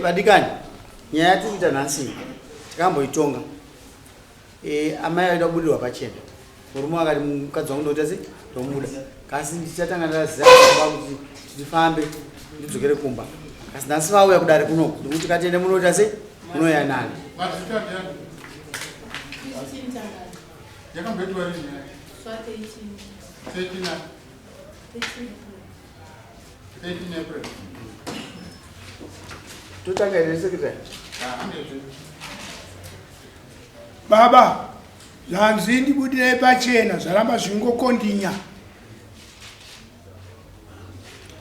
Vadikani, nyaya yatiri kuita nhasi takamboitonga. Amai vaida kubudirwa pachena, murume akati mukadzi wangu ndoita sei, ndomuda, kasi ndichatanga ndaziva kuti ndifambe ndidzokere kumba. Kasi nhasi vauya kudare kunoku, ndikuti katende munoita sei, munoyanana. Yakamboitwa rini? 13 13 April. Totanga here, secretary? Baba, zvanzi ndibudirei pachena, zvaramba zvingokondinya.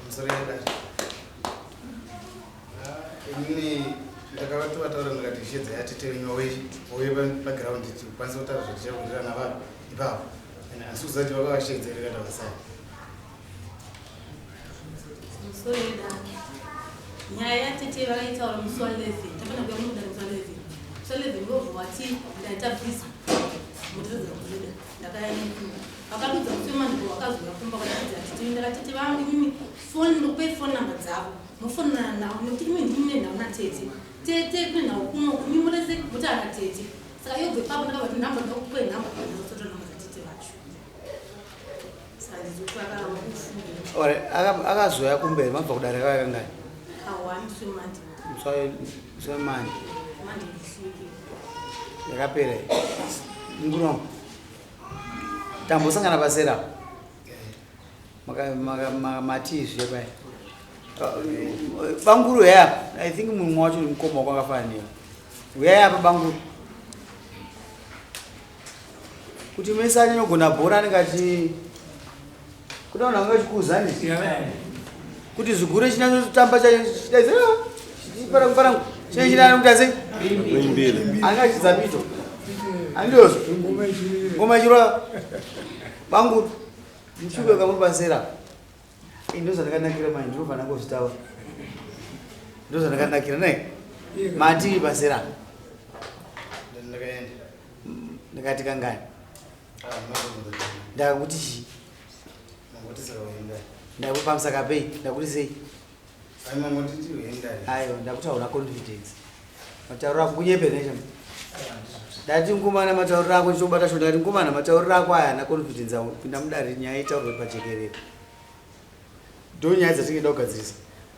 Musoro yadare. Inini ndakavatovautaura ndikati shedza yatete wenyu wauye paground tikwanise kutaura zvatichawirirana vapo ipapo. Asi kuziva kuti vakavashedza here kana vasai. Musoro yedare. Nyaya yatete vakaitaura musi wa 11, tafanira kuuya muno musi wa 11. Musi wa 11 ndobva wati ndaita busy, motiredza kubuda. Ndakaya nekumba, vakadudza musi wemandiko, vakazouya kumba vakatidza tete. Ndakati tete vangu imimi foni, ndokupei phone number dzavo mofonana navo, nekuti imi ndimi mune nhau natete. Tete kune nhau kuno, imi murese mutaura natete. Saka yobva ipapo ndakabva ti nhamba, ndakupei nhamba, ndazotora nhamba dzatete vacho. Saka ndizokuvakaramba kufunga. Alright, akazoya kumberi mabva kudare kava kangani? Kawani musi wemande. Musi wemande. Mande ndisuke. Yakapera iyi. Mukuru wangu, tambosangana pasera mati zviye paya banguru heya. I think mumwe wacho ni mukoma wako akafanana newe. Uyai apa banguru, kuti mese anyanyogona bhora anenge achi kuda vanhu vanga vachikuuzani kuti zvigure chinyatsotamba chidaparangu chine chinani kuti ase anenge achidzamito andiyozvo ngoma ichirwa. Banguru, muchikuyo kamuri pasera. Ndozvandakanakira mai, ndinobva ndangozvitaura, ndozvandakanakira nai. Matiri pasera. Ndakaenda. Ndakati kangani? Ndakuti chii? Mangoti saka uenda. Ndakupamusaka pei? Ndakuti sei? Ai, mangoti ti uenda. Aiwa, ndakutaura confidence, matauriro ako kunyepera necha. Ndati mukomana, matauriro ako ndichobata sho. Ndakati mukomana, matauriro ako aya haana confidence awo. Pinda mudare, nyaya itaurwe pajekerere. Ndo nyaya dzatingeda kugadzirisa.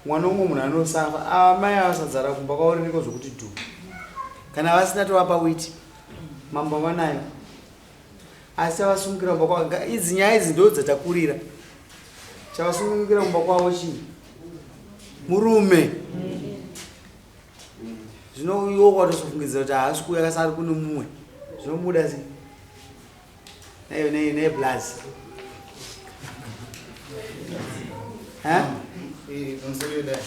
Mwana umwe munhu anosafa, amai avasadzara kumba kwavo ririko zvokuti dhu. Kana vasina tovapa witi, mambo vanayo, asi chavasungukira kumba kwavo, idzi nyaya idzi ndo dzatakurira. Chavasungukira kumba kwavo chii? Murume. Zvino iwo kwatozofungidzira kuti haasi kuuya, kasi ari kune mumwe. Zvinomuda sei nayo neblas? Pamusoro yedare.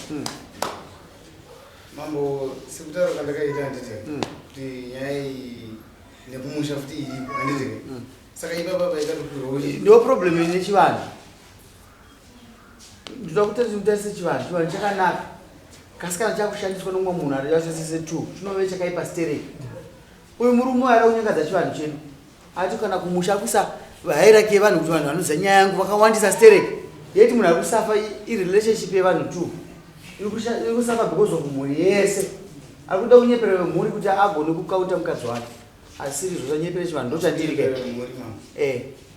Mambo, sekutaura kwandakaita handiti, kuti nyaya iyi nekumusha futi iripo handiti, saka ipapa paikatokwirwa. Ndo problem ine chivanhu. Ndoda kuti mutarise chivanhu. Chivanhu chakanaka, kasi kana chakushandiswa nomumwe munhu ari setu chinove chakaipa stereki. Uyu murume uyu ada kunyangadza chivanhu chedu. Ati kana kumusha akuisa hierarchy yevanhu, kuti vanhu vanoziva nyaya yangu vakawandisa stereki, yeti munhu ari kusafa irelationship yevanhu two iri kusafa because of mhuri yese. Ari kuda kunyepera vemhuri kuti agone kukauta mukadzi wake, asiri izvo. Zvanyepera chivanhu, ndochandiri ke. Mhuri, mambo.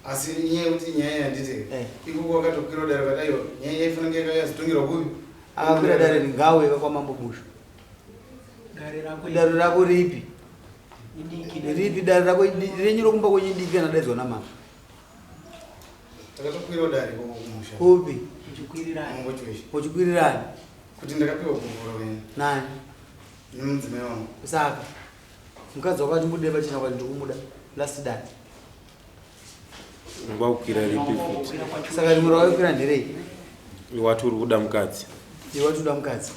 Asi nyaya yekuti nyaya yanditi ikoko wakatokwira dare vakaiwa, nyaya yaifanira kunge yakazotongerwa kupi? Akakwira dare ngauye kwamambo Bushu. Dare rako. Dare rako ripi? Idiki. Ripi dare rako renyu rokumba kwenyu idiki kana daidzwa namama? Takatokwira dare ikoko kumusha. Kupi? Uchikwirirana. Mambo Chiweshe. Uchikwirirani? Kuti ndakapiwa gupuro wena. Nani? Nemudzimai wangu. Saka mukadzi wako achimude pachena kwati ndikumuda last dare? Wakukwira ripi futi? Saka rimwe rawaikwira nderei? Wati uri kuda mukadzi. Iwe wati uda mukadzi,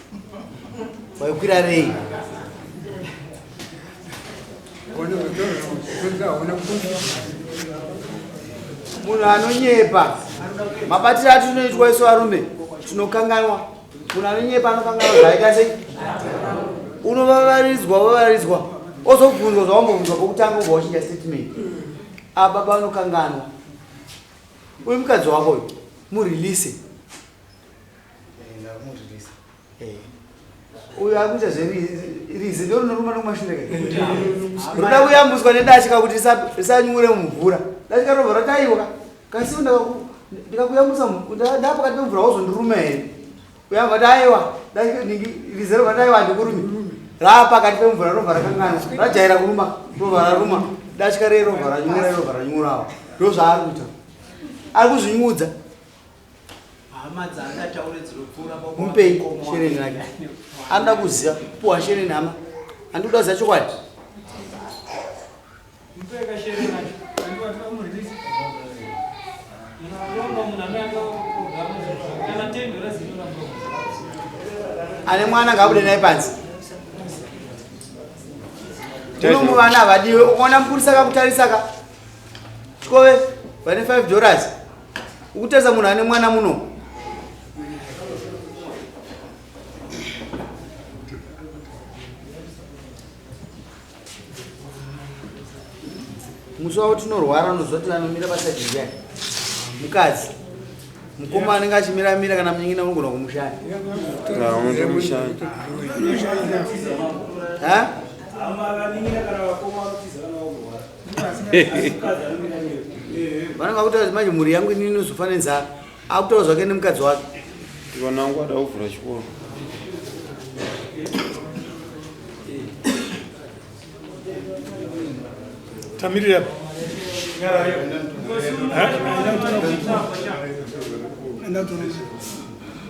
waikwira rei? Munhu anonyepa, mabatiro atinoitwa isu varume tinokanganwa. Munhu anonyepa anokanganwa zvaita sei. Unovavaridzwa, vavaridzwa, ozobvunzwa zvawambobvunzwa pokutanga, ubva wachinja statement. Ababa vanokanganwa. Uyu mukadzi wako uyu murelease. Ndakumurelease. Uyo akuita zverizi ndo rinoruma nokumashure ka. Rinoda kuyambuswa nedatya kuti risanyure mumvura. Datya robva rataiwa. Kasi ndikakuyambusa ndapakati pemvura wozondiruma here? Uyabva ti aiwa rizi robva rati aiwa handikurumi. Raapakati pemvura robva rakanganwa. Rajaira kuruma robva raruma. Datya rei robva ranyura robva ranyurawo. Ndozvaari kuita. Ari kuzvinyudza. Hama dzaangataure dzinopfuura baba Mupei shereni rake. Anoda kuziva puwa shereni hama. Handikuda kuziva chokwadi. Ane mwana ngaabude naye panze. Muno muvana havadiwe. Ukaona mupurisa akakutarisa ka. Chikove vane 5 dollars. Ukutarisa munhu ane mwana muno. Musi wavo tinorwara unoziva kuti anomira pasaidi ndiani? Mukadzi. Mukoma anenge achimira mira kana munyingina unogona kumushaya. Unotomushaya. Ha? Vanenge vakutaura kuti manje mhuri yangu inini inozofa nenzara. Akutaura zvake nemukadzi wake. Vanangu ada kuvhura chikoro. Tamirira.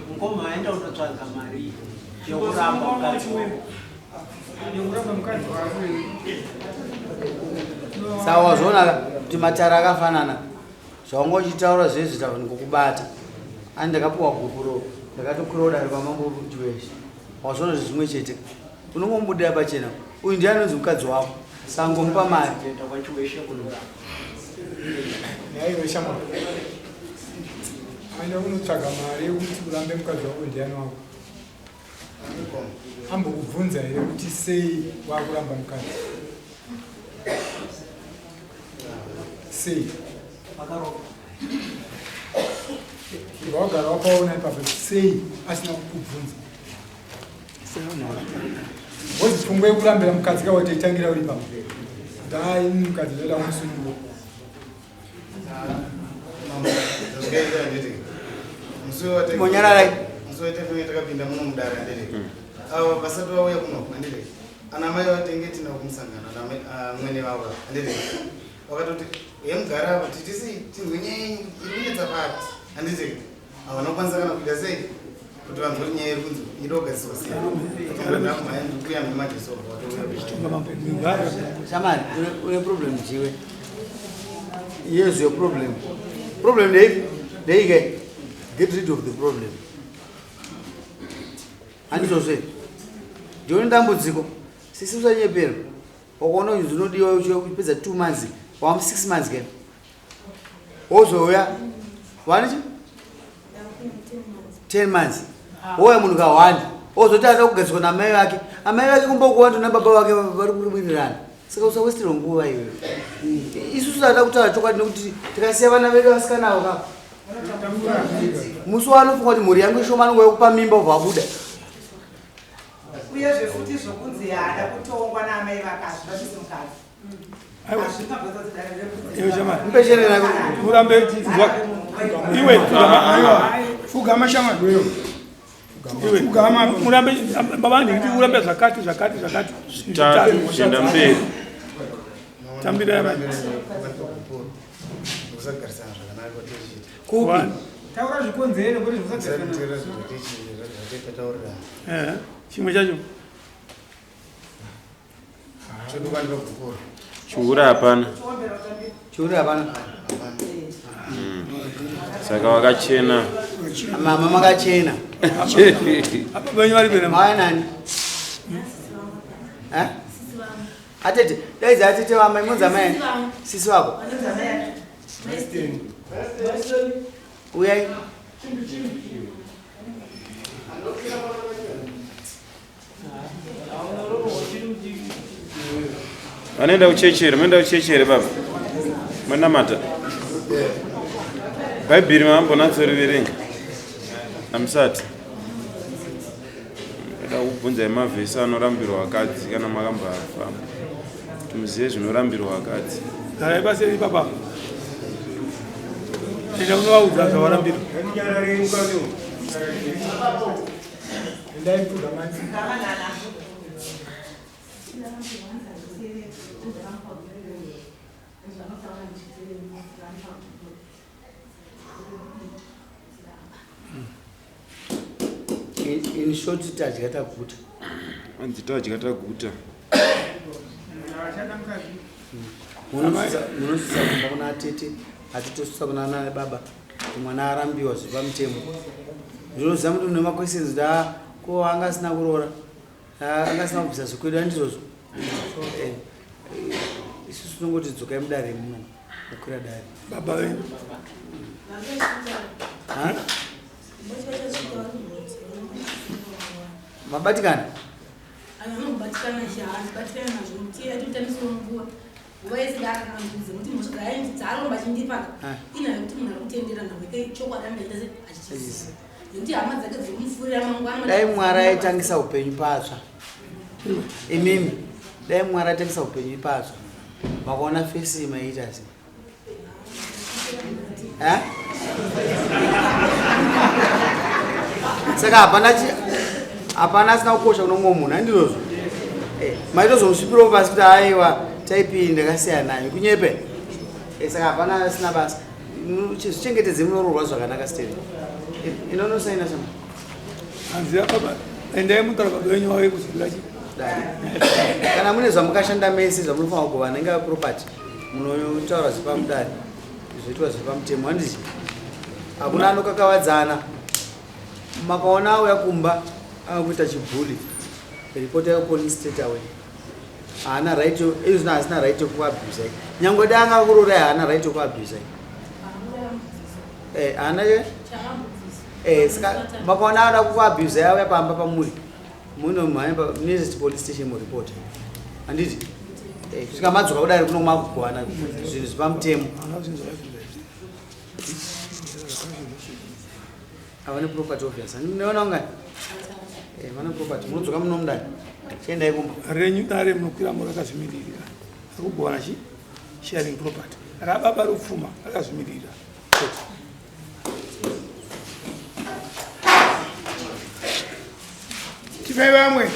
Mukoma aenda kunotsvaga mari yekuramba mukadzi wako. Saka wazviona kuti matare akafanana. Zvawanga uchitaura zvezvi tava ndikukubata. Ani ndakapuwa gupuro ndakatokwirawo dare kwamambo Chiweshe. Wazviona kuti zvimwe chete. Unongomubudira pachena. Uyu ndiye anonzi mukadzi wako. Saka ngomupa mari. Kuenda kwaChiweshe kunoramba. Nhaiwe shamwari. Aenda kunotsvaga mari yekuti urambe mukadzi wako ndiani wako? Ambokubvunza here kuti sei wakuramba mukadzi? Sei? Wagara wapaona ipapo sei asina kukubvunza? Wozi pfungwa yekurambira mukadzi ka watoitangira uri ipapo. Dai mukadzi ndoda kumusunungura. Monyararai. Musi waitafanga takapinda muno mudare handiti avo vasati vauya kuno handiti ana mai vatenge tina kumusangano namwene vavo handiti vakatoti yemugara apa titisi tinzwe nyaya yenyu iri kunetsa papi handiti havana kukwanisa kana kuita sei kuti vanzwe kuti nyaya iri kunzi ida kugadziswa sei kuya Shamari, une problem jiwe. Here's your problem. Problem ndeipi? Ndeike. Get rid of the problem. Handizvozve. Ndione dambudziko. Sisi usanyepera. Wakaona kuti zvinodiwa uchipedza 2 months, wamu 6 months ke. Wozouya. Wani chi? 10 months. Wouya munhu kawanda. Wozoti ada kugadzirwa namai vake. Amai vake kumba kuwanda nababa vake vari kuwirirana. Saka usawestirwa nguva iwewe. Isusu tada kutaura chokwadi nekuti tikasiya vana vedu vasikana avo ka. Musi waanofunga kuti mhuri yangu ishoma anongouya kupa mimba obva abuda. Uyezve futi zvokunzi haada kutongwa naamai vakazvi vachisi mukadzi. Urambe iwe fugama shamwari iwe fugama urambe baba ndikuti urambe zvakati zvakati zvakati Zvitatu kuenda mberi. Tambira yava. Kusagarisana zvakanaka kwatichiita. Kupi? Taura zvikonzero kwete zvisagarisana. Eh, chimwe chacho. Chihure hapana. Chihure hapana. Saka wakachena. Mama makachena. Apa venyu vari pera. Mauya nani? Eh? Atete, dai atete vamai munzi amai. Sisi vako. Uyai. Vanoenda kuchechi here? Munoenda kuchechi here baba? Manamata. Bhaibheri mambonatsoriverenga. Hamusati. Ndakubvunzai mavhesi anorambirwa vakadzi kana makambafamba kuti muzive zvinorambirwa vakadzi. Garai paseri baba. Enda unovaudza zvawarambirwa. Endai pfugamai. In short tadya taguta. Hanzi tadya taguta. Munosvitsa kumba kuna atete, atitosvitsa kuna ana baba kuti mwana arambiwa zviri pamutemo. Ndinoziva kuti mune maquestions kuti ah, ko anga asina kuroora, ah, anga asina kubvisa zvikwedu handizvozvo. Eh, eh, isusu tinongoti dzokai mudare muno mukwira dare. Baba venyu. Ha? Mabatikana? Anobatikana chaanobatikana nazvo kuti atotambiswa nguva nguva yese ndaakanzudze kuti mhosva dzaaromba achindipaka ina yekuti munhu ari kutendera nhau chokwadi angaita se achichiziva nekuti hama dzake dziri kumufurira mangwana. Dai Mwari aitangisa upenyu patsva imimi, dai Mwari aitangisa upenyu patsva, makaona fesi maiita se Eh? Saka hapana hapana asina kukosha kuno mumwe munhu handizvozvo. Eh, maitozomusvipirawo pasi kuti aiwa type ndakasiyana nayo kunyepe. Eh, saka hapana asina basa. Zvichengetedze munoroorwa zvakanaka steve. Inonosaina shama. Hanzi baba endai mutaura baba venyu vave kuzobira chi. Kana mune zvamukashanda mese zvamunofanira kugovana ingava property munotaura zviri pamudare zvoitwa zviri pamutemo handiti hakuna anokakavadzana makaona auya kumba akuita chibhuli report yako police straight away haana right izvino asina right yekuabusai nyangwe dai anga akurorai haana right yekuabusai eh, haana eh, saka makaona ada kuabusai auya pamba pamuri munomhanya nearest police station mureport handiti eh, kusvika madzoka kudari kuno makugowana zvinhu zvipamutemo avane property obvious ndinoona ungani eh, vane property munodzoka muno mudare chiendai kumba renyu dare munokwira mo rakazvimiririra akugowana chi sharing property rababa rupfuma rakazvimiririra Tipe vamwe.